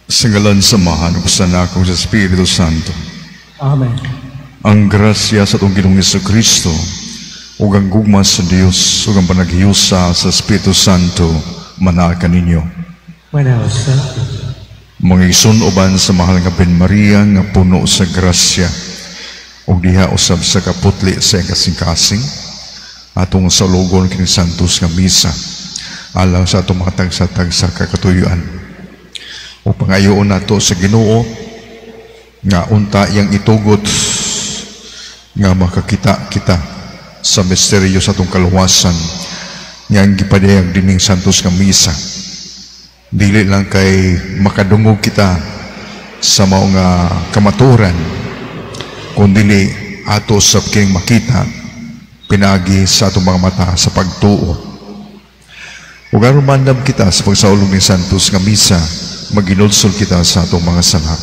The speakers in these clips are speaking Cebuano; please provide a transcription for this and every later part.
Sa ngalan sa Amahan ug sa Anak ug sa Espiritu Santo. Amen. Ang grasya sa atong Ginoong Kristo ug ang gugma sa Dios ug ang panaghiusa sa Espiritu Santo manaa kaninyo. Manaosa. Mga igsoon uban sa mahal nga Birhen Maria nga puno sa grasya ug diha usab sa kaputli sa iyang kasing-kasing atong saulugon kining santos nga misa alang sa atong mga tagsa-tagsa ka katuyuan. O pangayoon nato sa Ginoo nga unta iyang itugot nga makakita kita sa misteryo sa atong kaluwasan nga ang gipadayag dining santos nga misa. Dili lang kay makadungog kita sa mao nga kamaturan, kundili ato sa kining makita pinaagi sa atong mga mata sa pagtuo. Ug aron mandam kita sa pagsaulog ni santos nga misa, maginulsol kita sa atong mga sala.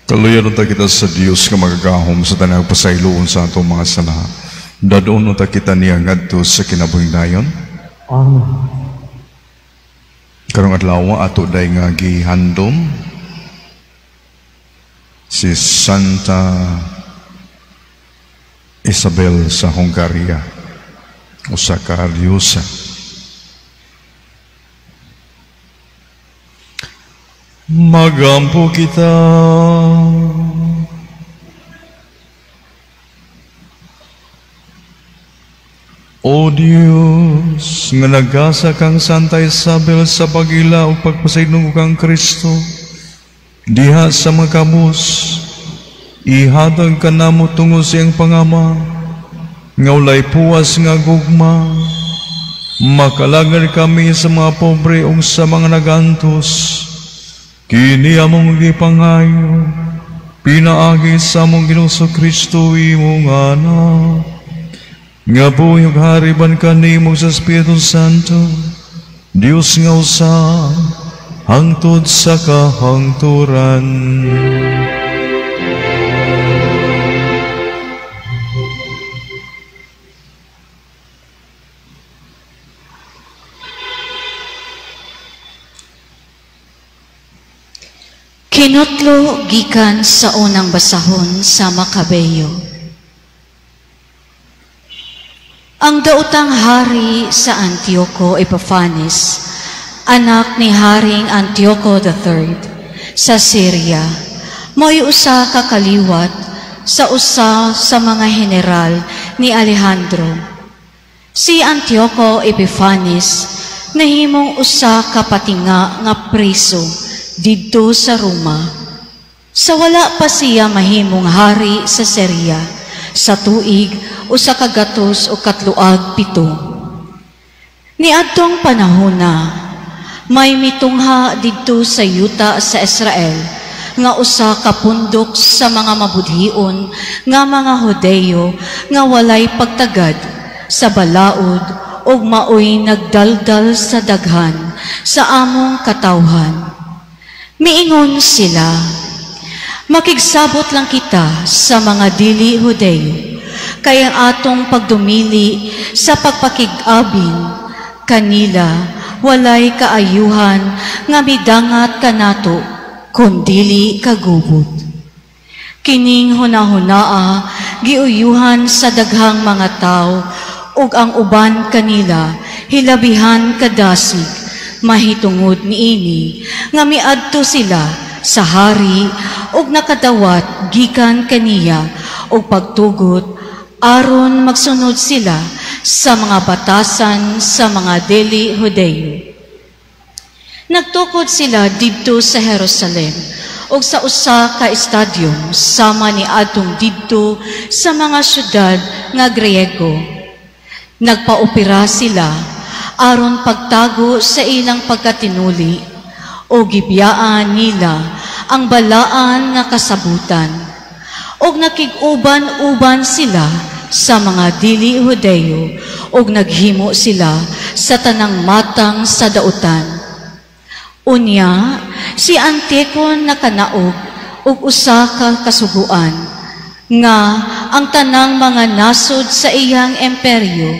Kaluyan unta kita sa Dios nga magagahom sa tanang pasayloon sa atong mga sala. Dadon unta kita niya ngadto sa kinabuhing dayon. Amen. Karong adlaw ato day nga gihandom si Santa Isabel sa Hungaria, usa ka diosa. Magampo kita. O Dios, nga nagasa kang Santa Isabel sa pag-ila ug pagpasaylo kang Kristo, diha sa mga kabus, ihatag ka namo tungo sa iyang pangama, nga walay puwas nga gugma, makalagad kami sa mga pobre ug sa mga nagantos. Kini among gipangayo, pinaagi sa among Ginoong Kristo imong anak, nga buhi ug hariban kanimo sa Espiritu Santo, Dios nga usa, hangtod sa kahangturan. Kinutlo gikan sa unang basahon sa Makabeyo. Ang daotang hari sa Antioco Epiphanes, anak ni Haring Antioco III sa Syria, mo'y usa ka kaliwat sa usa sa mga general ni Alejandro. Si Antioco Epiphanes nahimong usa ka patinga nga priso didto sa Roma. Sa wala pa siya mahimong hari sa Syria sa tuig 137. Niadtong panahona, may mitungha didto sa yuta sa Israel nga usa ka pundok sa mga mabudhion nga mga Hudeyo nga walay pagtagad sa balaod ug maoy nagdaldal sa daghan sa among katawhan. Miingon sila, makigsabot lang kita sa mga dili Hudeyo, kay ang atong pagdumili sa pagpakig-abin kanila walay kaayuhan nga midangat kanato kun dili kagubot. Kining hunahunaa giuyuhan sa daghang mga tawo ug ang uban kanila hilabihan kadasig mahitungod niini nga miadto sila sa hari ug nakadawat gikan kaniya og pagtugot aron magsunod sila sa mga batasan sa mga dili Hudeyo. Nagtukod sila didto sa Jerusalem ug sa usa ka stadium sama ni adtong didto sa mga syudad nga Griego. Nagpaopera sila aron pagtago sa ilang pagkatinuli o gibiyaan nila ang balaan nga kasabutan, ug nakig-uban-uban sila sa mga dili Hudeyo ug naghimo sila sa tanang matang sa dautan. Unya, si Antioco nakanaog og usa ka kasuguan nga ang tanang mga nasod sa iyang imperyo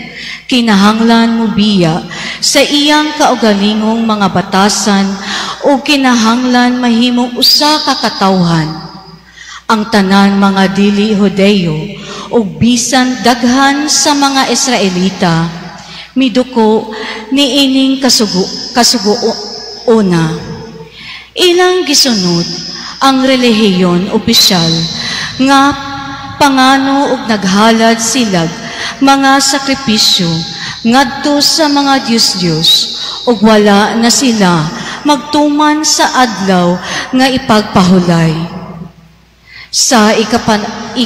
kinahanglan mobiya sa iyang kaugalingong mga batasan o kinahanglan mahimong usa ka katawhan. Ang tanan mga dili Hudeyo ug bisan daghan sa mga Israelita miduko niining kasuguona. Ilang gisunod ang relihiyon opisyal nga pangano ug naghalad silag mga sakripisyo ngadto sa mga Diyos-Diyos ug wala na sila magtuman sa adlaw nga ipagpahulay. Sa 95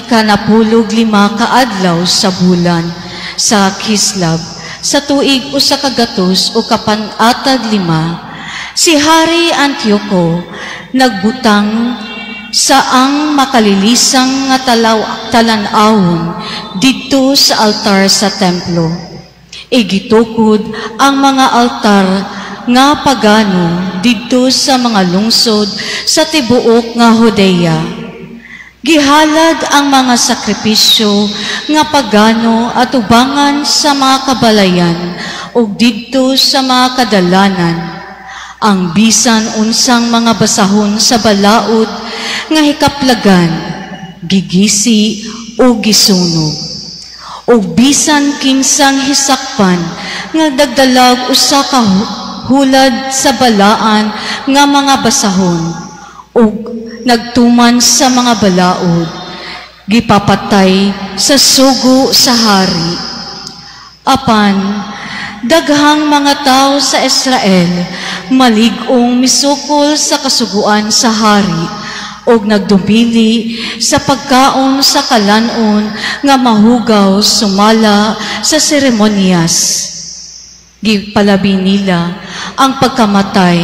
ka adlaw sa bulan sa Kislab sa tuig 145, si Hari Antioco nagbutang sa ang makalilisang nga talan-awon didto sa altar sa templo. Igitukod ang mga altar nga pagano didto sa mga lungsod sa tibuok nga Judea. Gihalad ang mga sakripisyo nga pagano at ubangan sa mga kabalayan ug didto sa mga kadalanan. Ang bisan unsang mga basahon sa balaod nga hikaplagan, gigisi o gisunog. O bisan kinsang hisakpan nga dagdalag usa ka hulad sa balaan nga mga basahon ug nagtuman sa mga balaod, gipapatay sa sugo sa hari. Apan daghang mga tao sa Israel malig-ong misukol sa kasuguan sa hari ug nagdumili sa pagkaon sa kalanon nga mahugaw sumala sa seremonyas. Gipalabi nila ang pagkamatay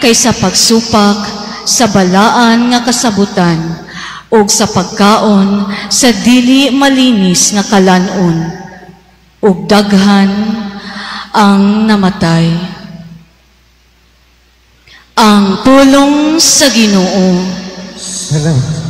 kaysa pagsupak sa balaan nga kasabutan ug sa pagkaon sa dili malinis nga kalanon, ug daghan ang namatay. Ang pulong sa Ginoo. Salamat.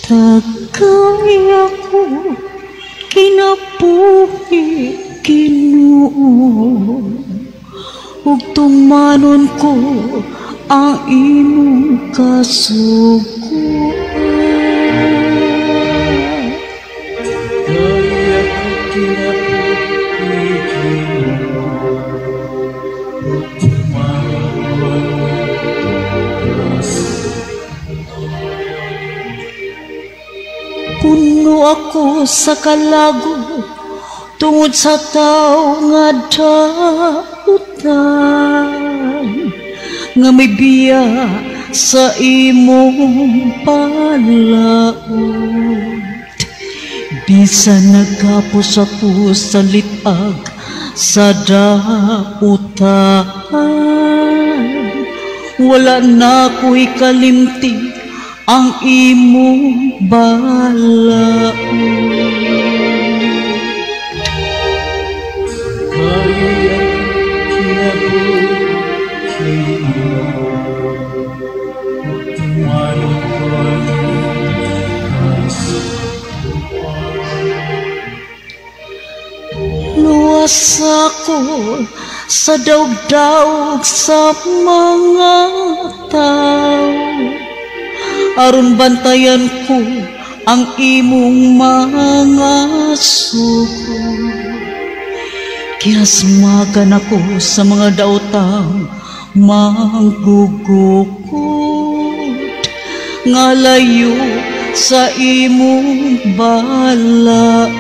Tagay ako kinabuhi, Ginoo, ug tumanon ko ang imong kasuguan. Tagay ako kinabuhi, Ginoo, ug tumanon ko ang imong kasuguan. Puno ako sa kalago tungod sa tao nga dautan, nga may biya sa imong palaot. Bisan nagkapos ako sa litag sa dautan, wala na ko'y kalimti ang imong balaod. Kaya kinabuhi, tumanon ko ang kasuguan. Pasakol sa daog-daog sa mga tao, aron bantayan ko ang imong mga sugo. Kinasmakan ako sa mga daotang manggugukod, nga layo sa imong balaod.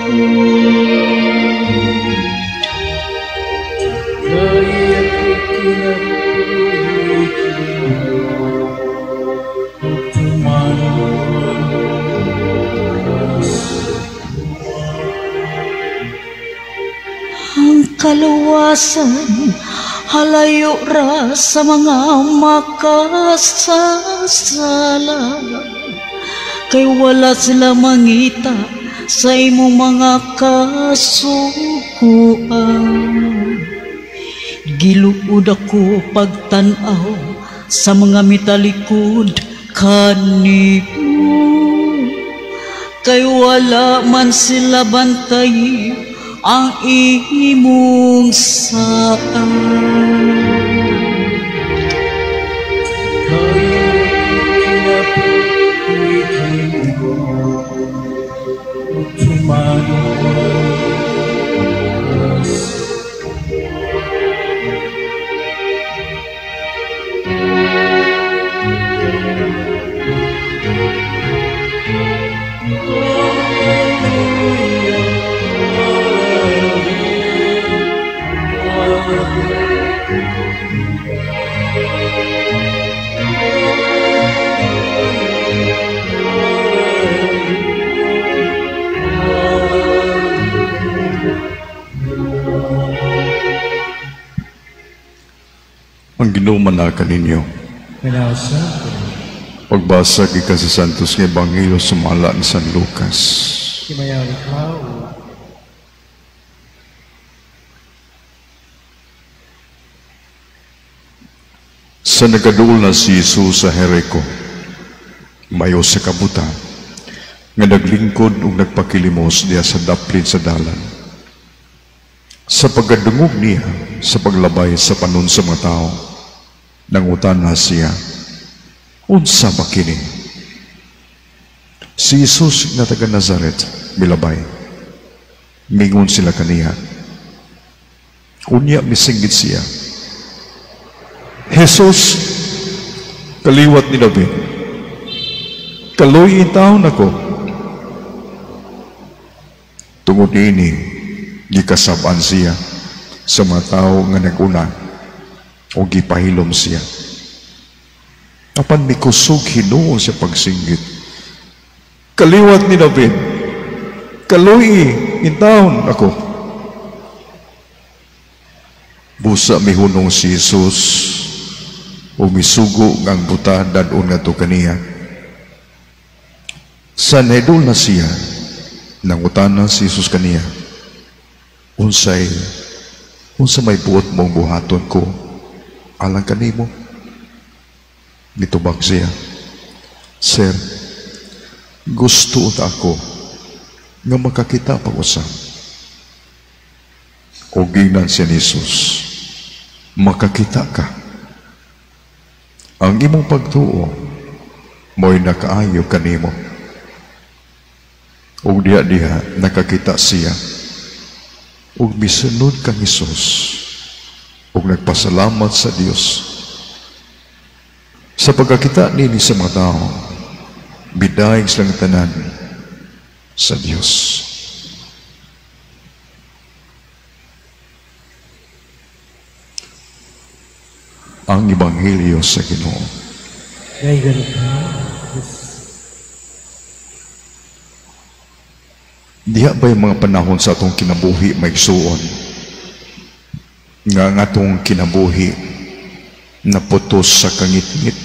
Ang kaluwasan halayo ra sa mga makasasala, kay wala sila mangita sa imong mga kasukuan. Giluod ako pagtan-aw sa mga mitalikod kanimo, kay wala man sila bantay ang imong saad. Ang Ginoo manaka ninyo. Pagbasa gikan sa Santos nga Ebanghelyo sumala ni San Lucas. Sa nagaduol na si Jesus sa Jericho, mayo sa kabuta, nga naglingkod ug nagpakilimos diha sa daplin sa dalan. Sa pagkadungog niya sa paglabay sa panon sa mga tao, nangutana siya, unsa ba kini? Si Jesus nga taga Nazaret milabay. Mingon sila kaniya. Unya misinggit siya, Jesus, kaliwat ni David, kaluoy intawon ako. Tungod niini, gikasab-an siya sa mga tao nga nag-una o gipahilom siya. Apan mikusog hinuon siya pagsinggit, kaliwat ni David, kaluoy intawon ako. Busa mihunong si Jesus o misugo nga ang buta dadon ngadto kaniya. Sa nahidol na siya, nangutana si Jesus kaniya, unsay unsa may buot mong buhaton ko alang kanimo? Nitubag siya, Sir, gusto ta ako nga makakita pag-usap. O ginan siya ni Jesus, makakita ka. Ang imong pagtuo mo'y nakaayo kanimo. Ug diha-diha nakakita siya, ug misunod kang Hesus, ug nagpasalamat sa Dios. Sa pagkakita nini sa mga tao, bidayeg silang tanan sa Dios. Ang Ebanghelyo sa Ginoo. Diha ba yung mga panahon sa atong kinabuhi maigsuon? Nga ang atong kinabuhi naputos sa kangitngit?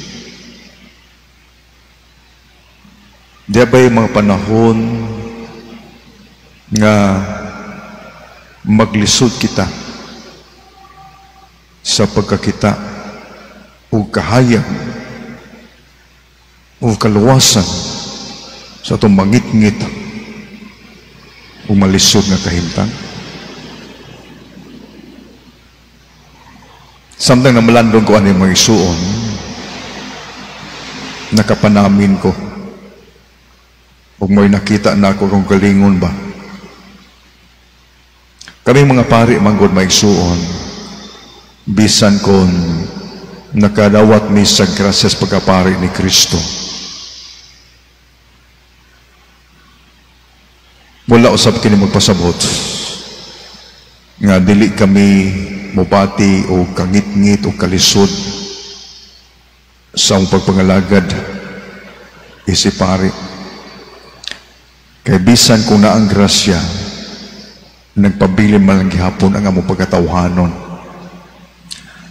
Diha ba yung mga panahon nga maglisod kita sa pagkakita o kahayag o kaluwasan sa atong mangitngit o malisod nga kahimtang? Samtang namalandong ko ani, mga igsuon, nakapanamin ko. Ug may nakita na ako kung galingon ba. Kami mga pari manggod, mga igsuon, bisan kon nakadawat mi sa grasya sa pagkapari ni Kristo, wala usab kini magpasabot nga dili kami mobati o kangitngit o kalisod sa among pagpangalagad isip pari. Kay bisan kung naa ang grasya, nagpabilin man lang gihapon ang among pagkatawhanon,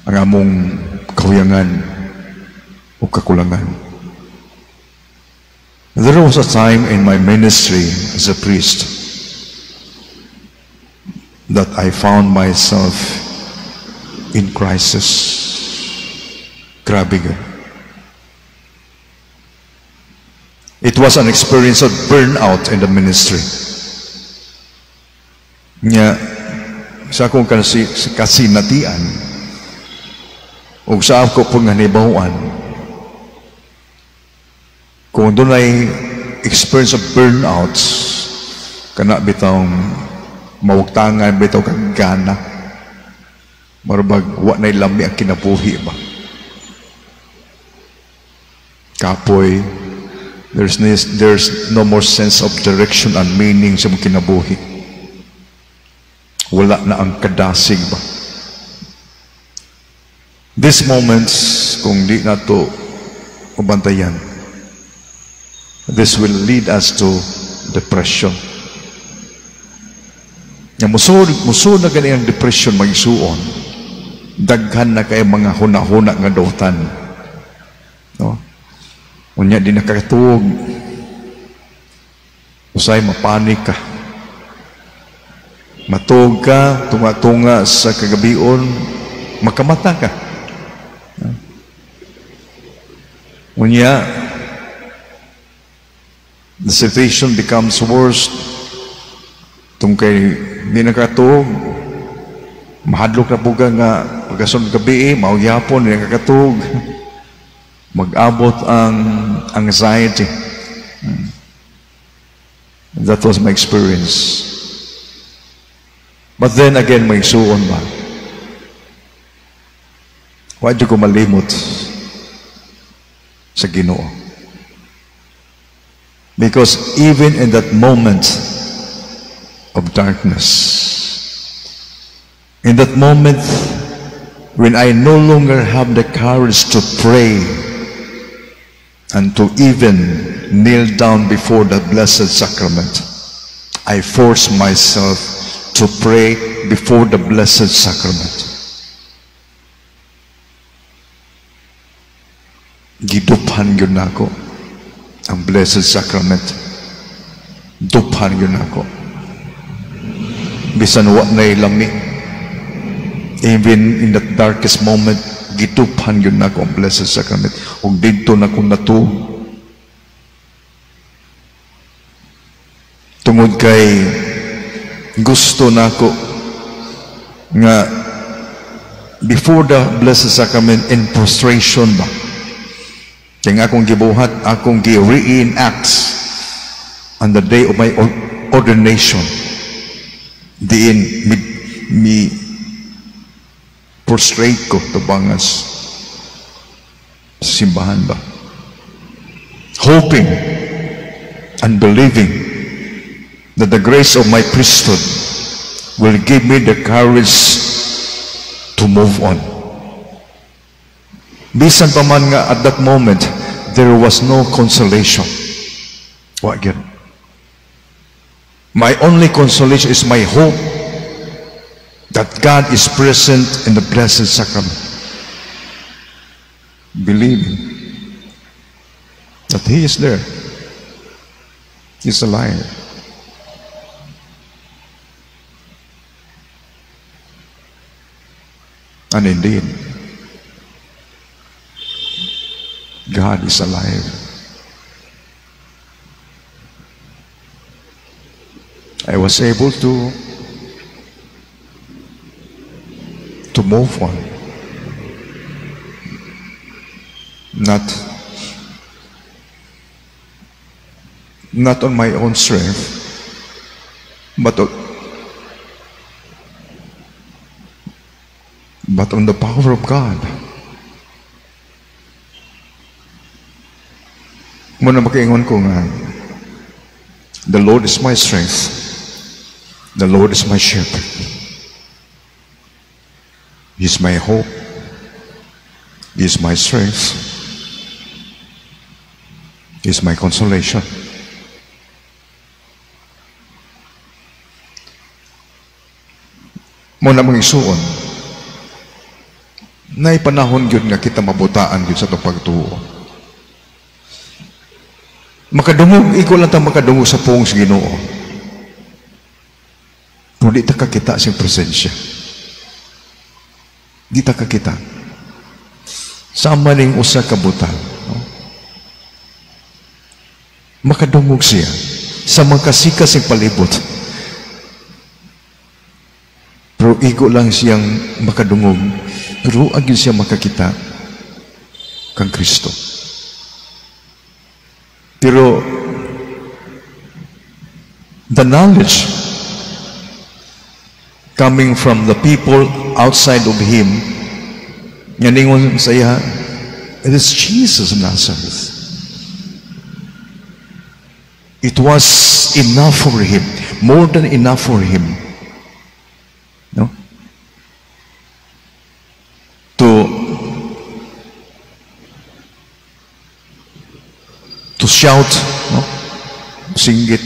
ang among kahuyangan o kakulangan. There was a time in my ministry as a priest that I found myself in crisis. Grabe ka. It was an experience of burnout in the ministry. Nya, sa akong kasinatian, ug sa ako pong hanibawan, kung dunay experience of burnouts, kana bitawng mawagtangan bitaw kag gana, murag wa na'y lami ang kinabuhi ba. Kapoy, there's no more sense of direction and meaning sa imong kinabuhi. Wala na ang kadasig ba. These moments, kung di na to mabantayan, this will lead us to depression. Nga musod na gani ang depression, mga igsuon, daghan na kay mga huna-huna nga dautan. No? Unya di nakakatuog. Usay mapanik ka. Matuog ka, tunga-tunga sa kagabion, makamata ka. Unya, the situation becomes worse. Tung kay di nakatuog, mahadlok na po ka nga pagkasunod gabi, mao gyapon, di nakakatuog. Mag-abot ang anxiety. That was my experience. But then again, mga igsuon ba? Wa ko malimot sa Ginoo. Because even in that moment of darkness, in that moment when I no longer have the courage to pray and to even kneel down before the Blessed Sacrament, I force myself to pray before the Blessed Sacrament. Giduphan gyud nako ang Blessed Sacrament. Duphan gyud nako. Bisan wa na'y lami. Even in that darkest moment, giduphan gyud nako ang Blessed Sacrament. Ug didto nako natuog. Tungod kay gusto nako nga before the Blessed Sacrament in prostration ba. Kaya nga akong gibuhat, akong gi-reenact on the day of my ordination. Diin mi prostrate ko tubangas sa simbahan ba. Hoping and believing that the grace of my priesthood will give me the courage to move on. Bisan pa man nga at that moment, there was no consolation. Wa gyud. My only consolation is my hope that God is present in the Blessed Sacrament. Believing that He is there. He is alive. And indeed, God is alive. I was able to move on. Not on my own strength, but on the power of God. Mao na makaingon ko nga, the Lord is my strength, the Lord is my shepherd. He is my hope, He is my strength, He is my consolation. Mao na, mga igsuon, naay panahon gyud nga kita mabutaan gyud sa atong pagtuo. Makadungog, iko lang ta makadungog sa pulong sa Ginoo. Pero di ta kakita sa presensya. Di ta kakita. Sama ning usa ka butal. No? Makadungog siya sa mga kasikas sa palibot. Pero igo lang siyang makadungog, pero agil siya makakita kang Kristo. Pero the knowledge coming from the people outside of him, nga ningon sa iya, it is Jesus of Nazareth. It was enough for him, more than enough for him. No? To shout, no? Singgit,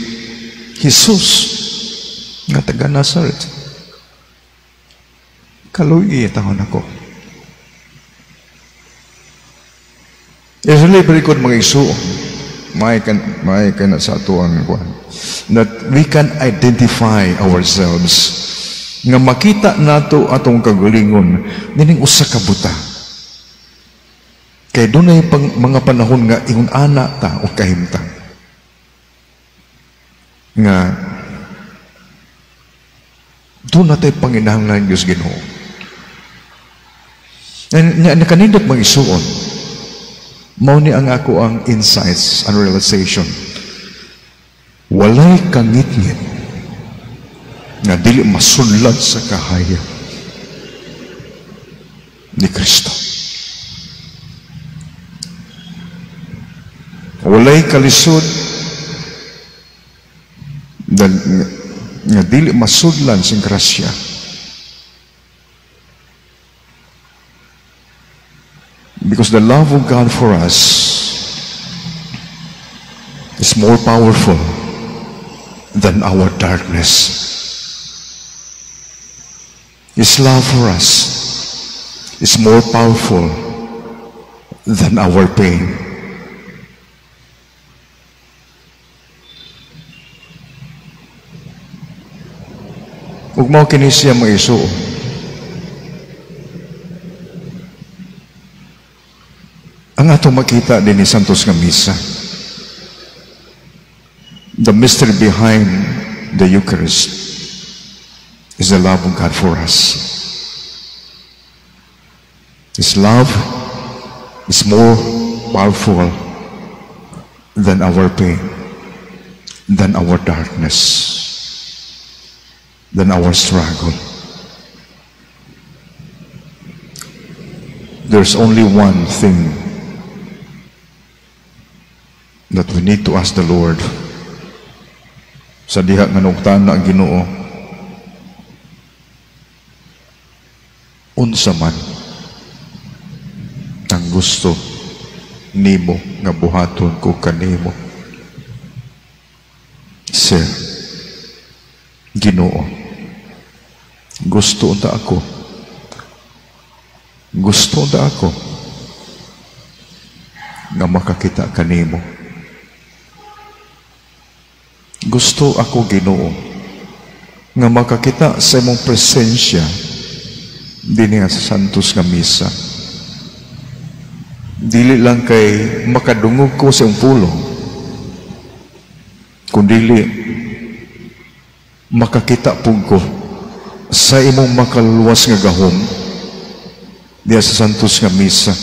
Jesus, nga taga Nazareth. Kaluoyi intawon ako. It's really very good, mga igsuon. May kan sa ato ang kuan. That we can identify ourselves nga makita nato atong kagalingon nining usa ka buta. Kay dunay pang mga panahon nga ingon ana ta o kahimtang nga doon natay panginahanglan Diyos Ginoo. Nga nakanindot, mga igsuon, mao ni ang ako ang insights and realization. Walay kangitngit nga dili masunlad sa kahayag ni Kristo. Walay kalisod nga dili masudlan sa grasya. Because the love of God for us is more powerful than our darkness. His love for us is more powerful than our pain. Ug mao kini siya, mga igsuon. Ang atong makita din ni Santos nga Misa. The mystery behind the Eucharist is the love of God for us. His love is more powerful than our pain, than our darkness, than our struggle. There's only one thing that we need to ask the Lord. Sa diha nga nangutana ang Ginoo, unsa man ang gusto nimo nga buhaton ko kanimo? Sir, Ginoo, gusto unta ako. Gusto unta ako nga makakita kanimo. Gusto ako, Ginoo, nga makakita sa imong presensya dinhi sa Santos nga Misa. Dili lang kay makadungog ko sa imong pulong, kundili makakita pug ko sa imong makaluwas nga gahom diya sa Santos nga Misa.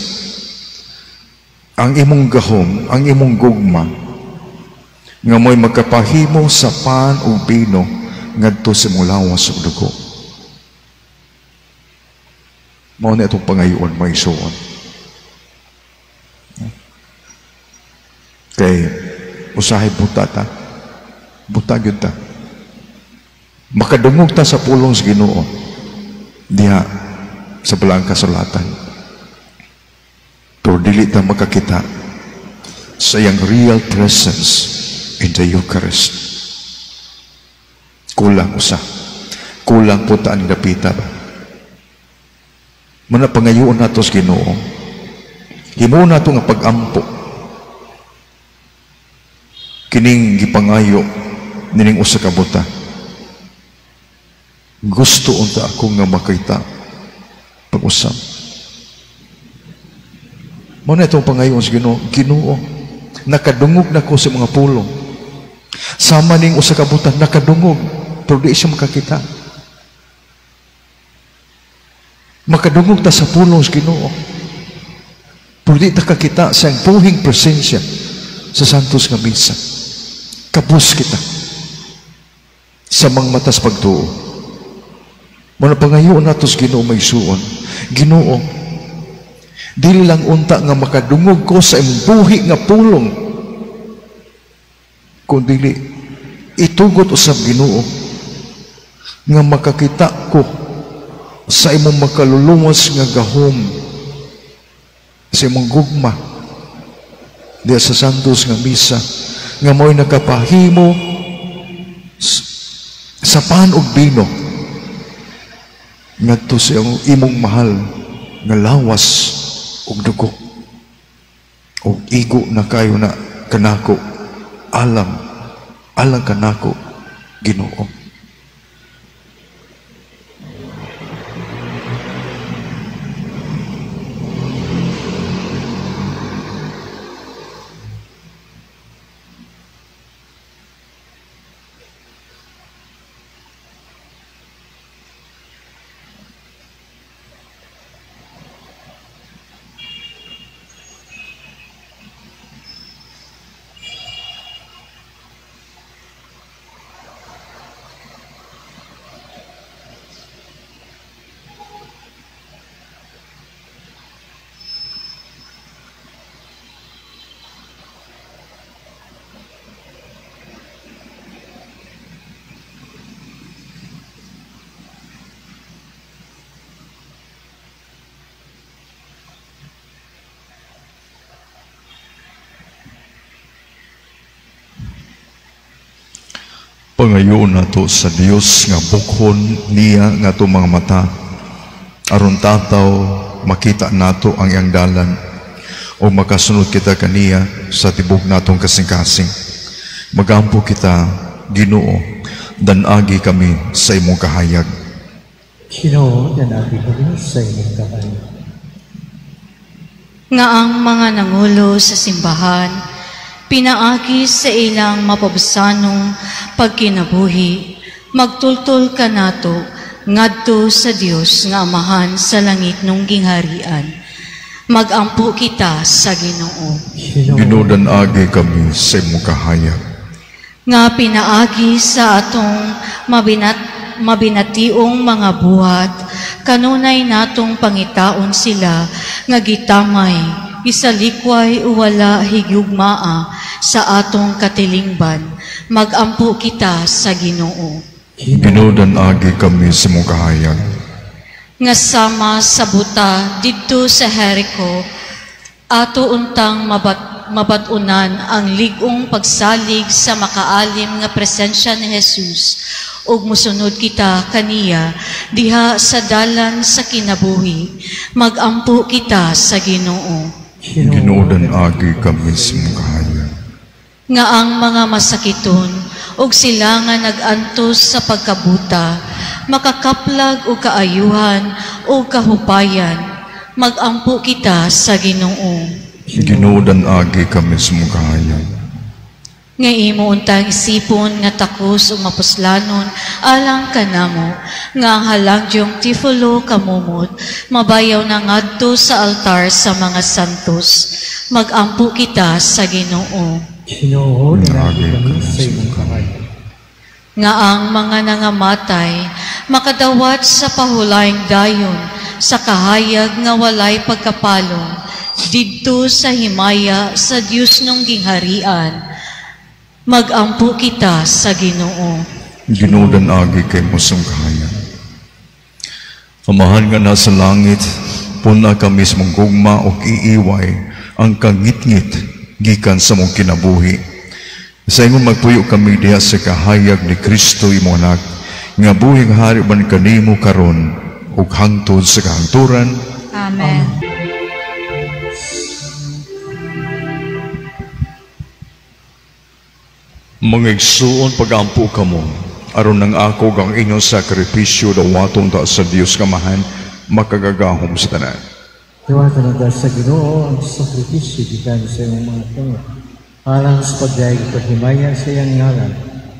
Ang imong gahom, ang imong gugma, nga mo'y magkapahimo sa pan ug bino ngadto sa imong lawas ug dugo. Mao na itong pangayoon, mga igsoon. Kay usahay buta ta, buta gyud ta. Makadungog ta sa pulong sa Ginoo diha sa Balaang Kasulatan. Pero dili ta makakita sa iyang real presence in the Eucharist. Kulang usa. Kulang po ta ang dapita ba? Muna pangayoon nato sa Ginoo. Himuon nato nga pag-ampo. Kining gipangayo nining usa ka buta. Gusto unta ako nga makita pag-usab. Muna itong pangayoon sa Ginoo. Ginoo, nakadungog na ko sa mga pulong. Sama ning usa ka buta, nakadungog, pero di siya makakita. Makadungog ta sa pulong sa Ginoo, pero di ta kakita sa iyang buhing presensya sa Santos nga Misa. Kabus kita sa mga matas pagtuo. Muna pangayoon nato sa Ginoo may suon. Ginoo, dili lang unta nga makadungog ko sa imong buhi nga pulong, kun dili itugot usab Ginoo nga makakita ko sa imong makaluluwas nga gahom, sa imong gugma diha sa Santos nga Misa, nga mo'y nakapahimo sa pan ug bino ngadto sa imong mahal nga lawas ug dugo. Og igo na kayo na kanako, alang alang kanako, Ginoo. Pangayoon nato sa Dios nga bukhon niya nga atong mga mata aron tataw makita nato ang iyang dalan o makasunod kita kaniya sa tibok natong kasing-kasing. Magampo kita, Ginoo, danagi kami sa imong kahayag. Ginoo, danagi kami sa imong kahayag. Nga ang mga nangulo sa simbahan pinaagi sa ilang mapabsanong pagkinabuhi, magtultol kanato ngadto sa Dios nga Amahan sa langit nung gingharian. Magampo kita sa Ginoo. Ginoo, danagi kami sa imong kahayag. Nga pinaagi sa atong mabinationg mga buhat, kanunay natong pangitaon sila nga gitamay, isalikway o wala higugmaa sa atong katilingban. Magampo kita sa Ginoo. Ginoo, danagi kami sa imong kahayag. Nga sama sa buta didto sa Jericho, ato untang mabatunan ang lig-ong pagsalig sa makaalim nga presensya ni Jesus, ug mosunod kita kaniya diha sa dalan sa kinabuhi. Magampo kita sa Ginoo. Ginoo, danagi kami sa imong kahayag. Nga ang mga masakiton ug sila nga nag-antos sa pagkabuta, makakaplag og kaayuhan o kahupayan. Magampo kita sa Ginoo. Ginoo, danagi kami sa imong kahayag. Nga imo untang isipon nga takos ug mapuslanon alang kanamo, nga ang halangdyong tifulo kamumot, mabayaw na ngadto sa altar sa mga santos. Magampo kita sa Ginoo. Ginoo, nanagi kami sa imong kamay. Nga ang mga nangamatay makadawat sa pahulayng dayon sa kahayag nga walay pagkapalong didto sa himaya sa Dios nung gingharian. Magampo kita sa Ginoo. Ginoo, agi kay mo sa kahayag. Amahan nga nasa langit, puna kami sa mong gugma o iiway ang kangitngit gikan sa mong kinabuhi. Sa ingon magpuyo kami diha sa kahayag ni Kristo imong anak, nga buhi nga hari man kanimo karon ug hangtod sa kahangturan. Amen. Mga igsuon, pag-ampo kamo aron nang ako ang inyong sakripisyo dawaton ta sa Dios Amahan makagagahom sa tanan. Dawatan na sa Ginoo ang sakripisyo gikan sa imong mga kamot, alang sa pagdayeg paghimaya sa iyang ngalan,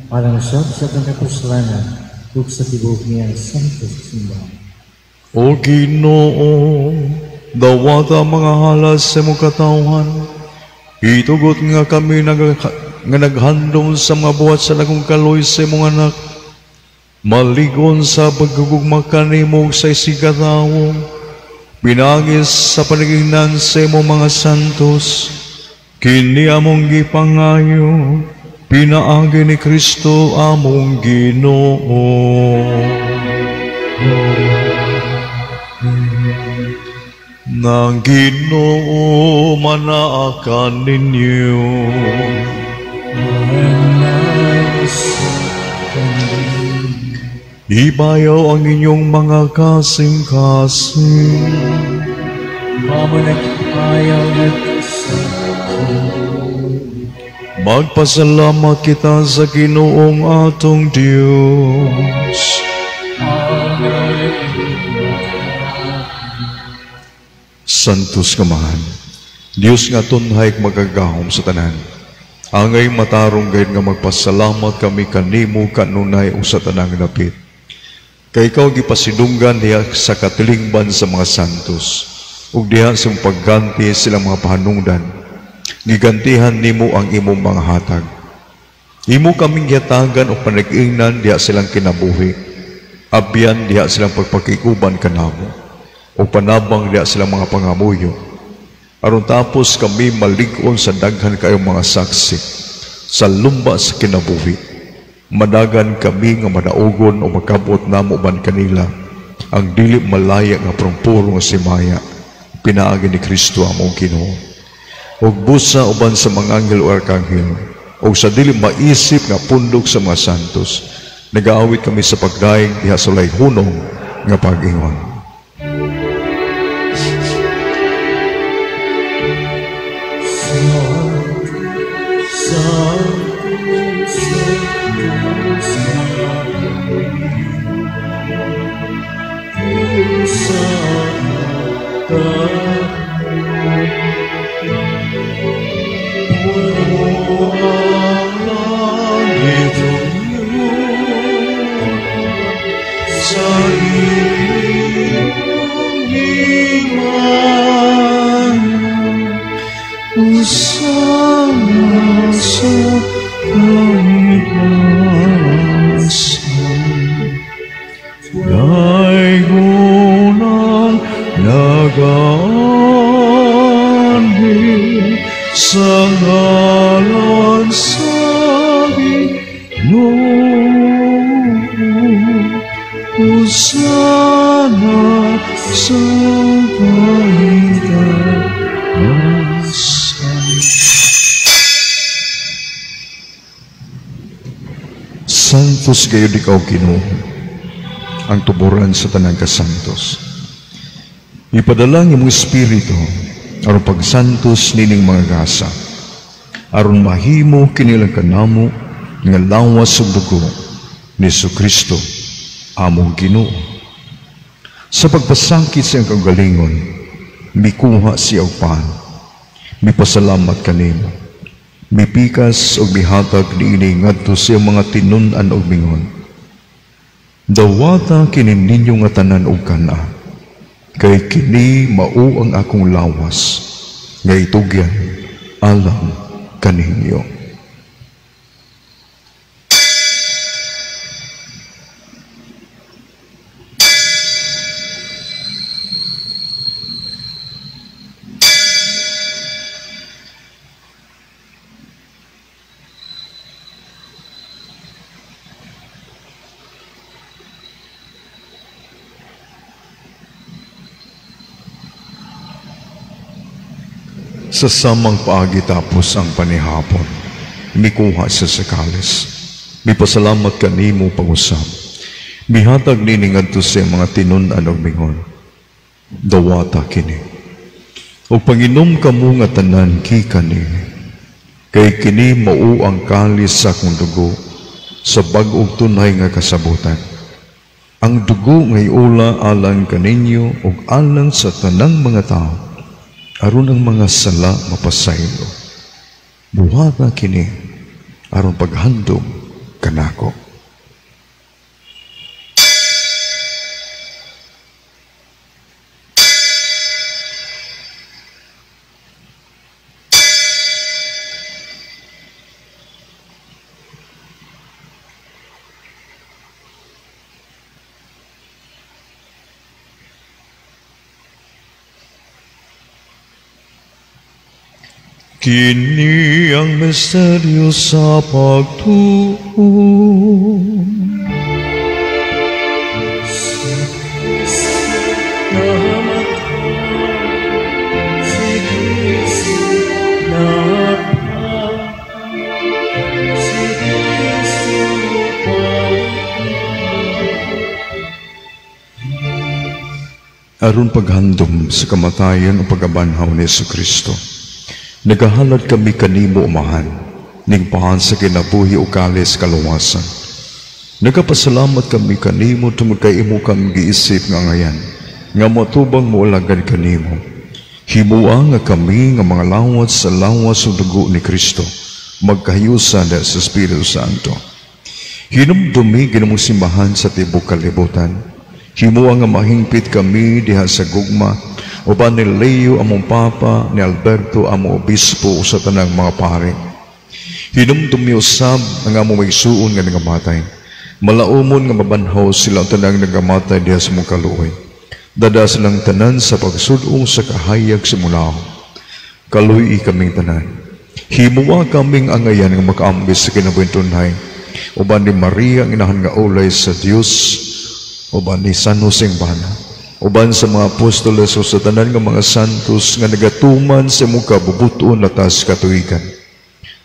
alang sa atong kapuslanan ug sa tibuok niyang santos simbahan. O Ginoo, dawata mga halas sa imong katawhan, itugot nga kami nga naghandom sa mga buhat sa lagong kaloy sa imong anak, maligon sa paggugma kanimo sa isigatawo, pinangis sa panagingnan sa imong mga santos, kini among gipangayo, pinaagi ni Kristo among Ginoo. Nang Ginoo manaakan ninyo. Ibayaw ang inyong mga kasing-kasing. Magpasalamat kita sa Ginoong atong Diyos. Santos Kamahan, Diyos nga tunhay magagahom sa tanan, angay matarong gayud nga magpasalamat kami kanimo kanunay o sa tanang dapit. Kay ikaw gipasidunggan diha sa katilingban sa mga santos, ug diha sa pagganti silang mga pahanungdan, gigantihan nimo ang imong mga hatag. Imo kaming gihatagan og panag-ingnan diha silang kinabuhi, abyan diha silang pagpakikuban kanamo, ug panabang diha silang mga pangamuyo. Aron tapos kami malig-on sa daghan kayong mga saksi sa lumba sa kinabuhi, madagan kami nga madaogon o makabot namo man kanila ang dili malaya nga purong-puro nga simaya pinaagi ni Kristo among Ginoo. Ug busa uban sa mga anghel o arkanghel ug sa dili maisip nga pundok sa mga santos, nagaawit kami sa pagdaig diha sa walay hunong nga pag-ingon. Santos gayud ikaw, Ginoo, ang tuburan sa tanang kasantos. Ipadala ang imong espiritu aron pagsantos nining mga gasa, aron mahimo kinilang kanamo nga lawas ug dugo ni Jesucristo among Ginoo. Sa pagpasakit sa iyang kaugalingon, mikuha siya og pan, mipasalamat kanimo, Mipikas og mihatag niini ngadto sa iyang mga tinun-an og mingon, "Dawata kini ninyo nga tanan og kana, kay kini mao ang akong lawas nga itugyan alang kaninyo." Sa samang paagi tapos ang panihapon, mikuha siya sa kalis. Mipasalamat kanimo pangusap. Mihatag nini ngadto sa mga tinun-an og mingon, "Dawata kini. O panginom kamo nga tanan gikan nini. Kay kini mao ang kalis sa akong dugo sa bag-ong tunay nga kasabutan. Ang dugo ngay ula alang kaninyo ug alang sa tanang mga tao, aron ang mga sala mapasaylo. Buhata kini aron paghandom kanako." Kini ang misteryo sa pagtuo. Aron paghandom sa kamatayan o pagabanhaw ni Jesucristo, nagahalad kami kanimo, Amahan, ning pahan sa kinabuhi o kalis kaluwasan. Nagapasalamat kami kanimo tungod kay imo kami giisip nga ngayan, nga matubang mo alagad kanimo. Himua nga kami nga mga lawas sa lawas ug dugo ni Kristo, magkahiyusan sa Espiritu Santo. Hinumdumi Ginoong simbahan sa tibuok kalibutan. Himua nga mahingpit kami diha sa gugma, uban ni Leo among Papa, ni Alberto among Obispo, sa tanang mga pare. Hinumdumi usab ang among maigsuon nga nangamatay. Malaumon nga mabanhaw sila ang tanang nangamatay diha sa mong kaluoy. Dada silang tanan sa pagsudong sa kahayag sa mulaw. Kaluoy kaming tanan. Himua kaming angayan nga makaambis sa kinabuhing tunhay. Uban ni Maria ang inahan nga ulay sa Dios, uban ni San Jose ang bana, uban sa mga apostoles o sa tanan nga mga santos nga nagatuman sa imong kabubuton latas katuigan.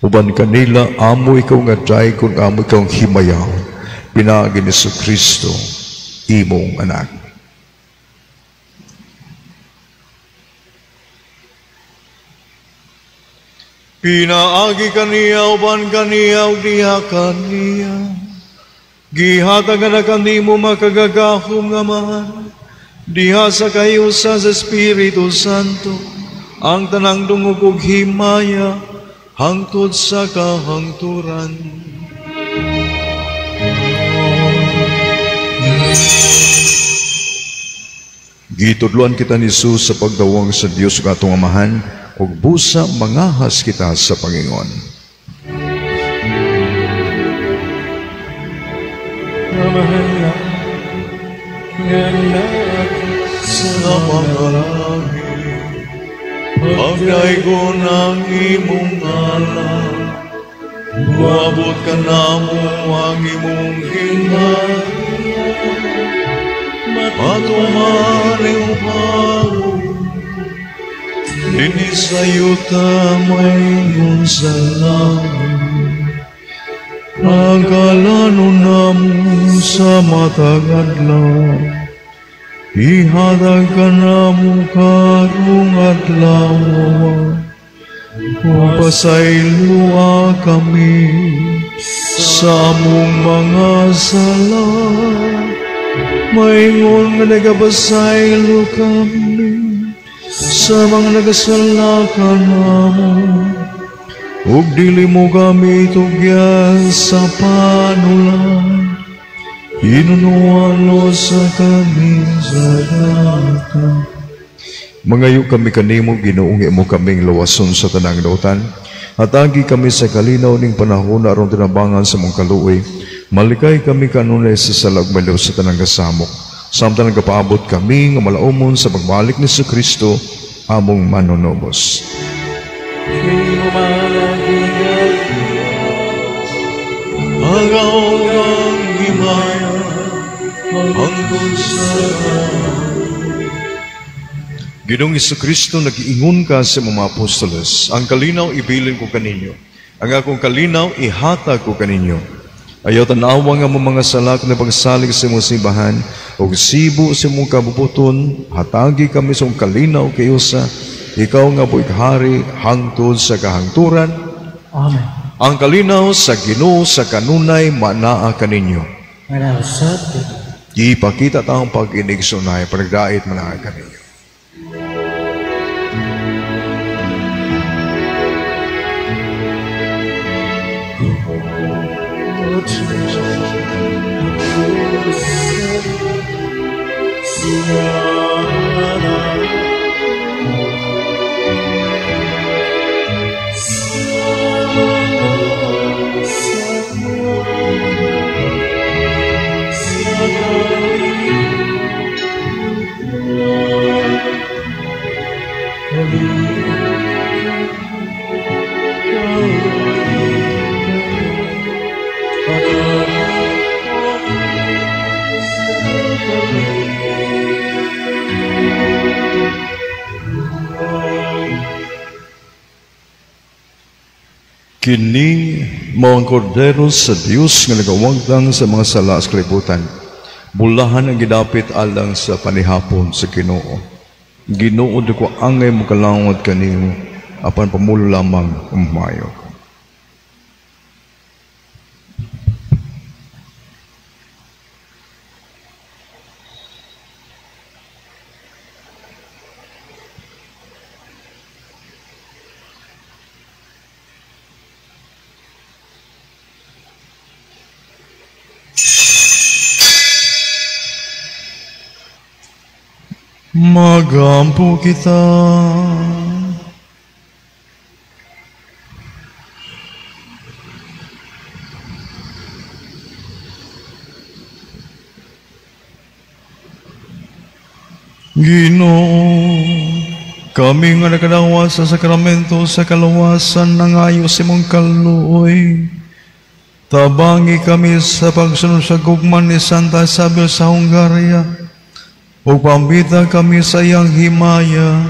Uban kanila amo ikaw nga daykon, amo ikaw ang himayaw, pinaagi ni Jesucristo imong anak. Pinaagi kaniya, uban kaniya, ug diha kaniya, gihatag na kanimo makagagahom nga Amahan, diha sa kahiyusan sa Espiritu Santo, ang tanang dungog ug himaya hangtod sa kahangturan. Gitudloan kita ni Jesus sa pagdawang sa Dios ug atong Amahan, ug busa mangahas kita sa Panginoon. Amahan nga sa mga langit, pagdaygon ang imong ngalan, moabot ka namo ang imong gingharian, matuman imong pagbuot, dinhi sa yuta maingon sa langit. Pagkalanon namo sa matag adlaw, ihatag ka namo karong adlaw, upasayloa kami sa among mga sala, maingon nga nagapasaylo kami sa mga nagasala kanamo. Ug dili mo kami tugyan sa panulan, hinunuan sa kami sa data. Mangayo kami kanimo, Ginoong imo kaming lawason sa tanang dautan. Hatagi kami sa kalinaw ning panahon aron tinabangan sa mong kaluoy. Malikay kami kanunay sa salag maliw sa tanang kasamok. Samtang nagapaabot kami nga malaumon sa pagbalik ni Kristo among manunubos. Ginoong Jesucristo, nag-iingon ka sa mga apostoles, ang kalinaw ibilin ko kaninyo, ang akong kalinaw ihatag ko kaninyo. Ayaw tanawa nga mga salak na pagsalig sa imong simbahan, ug sibo sa imong kabubuton, hatagi kami sa imong kalinaw kayusa, ikaw nga buighari hangtod sa kahangturan. Amen. Ang kalinaw sa Ginoo sa kanunay manaa kaninyo. Ipakita taong pag-inig sunay, pagdait manaa kaninyo. Kini mao ang kordero sa Dios nga nagawagtang sa mga sala sa kalibutan. Bulahan ang gidapit alang sa panihapon sa Ginoo. Ginoo, di ko angay mokalangod kanimo, apan pamulo lamang umayo. Magampo kita. Ginoo, kami nga nakadawat sa sakramento sa kaluwasan nangayo sa imong kaluoy. Tabangi kami sa pagsunod sa gugma ni Santa Isabel sa Hungaria. Ug pambita kami sa iyang himaya,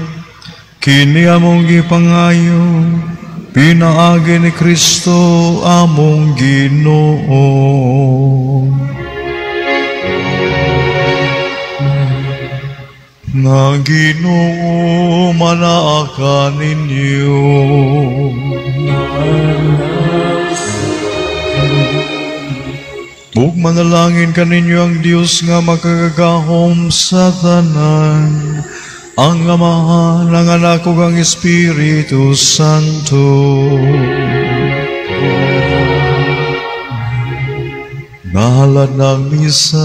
kini among gipangayo, pinaagi ni Kristo among Ginoo. Na Ginoo manaa kaninyo. Ug manalangin kaninyo ang Dios nga makagagahom sa tanan, ang Amahan, ang Anak ug ang Espiritu Santo. Nahalad ng misa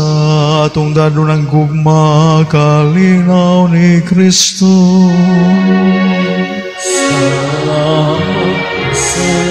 atong dadon ang gugma kalinaw ni Kristo. Salamat sa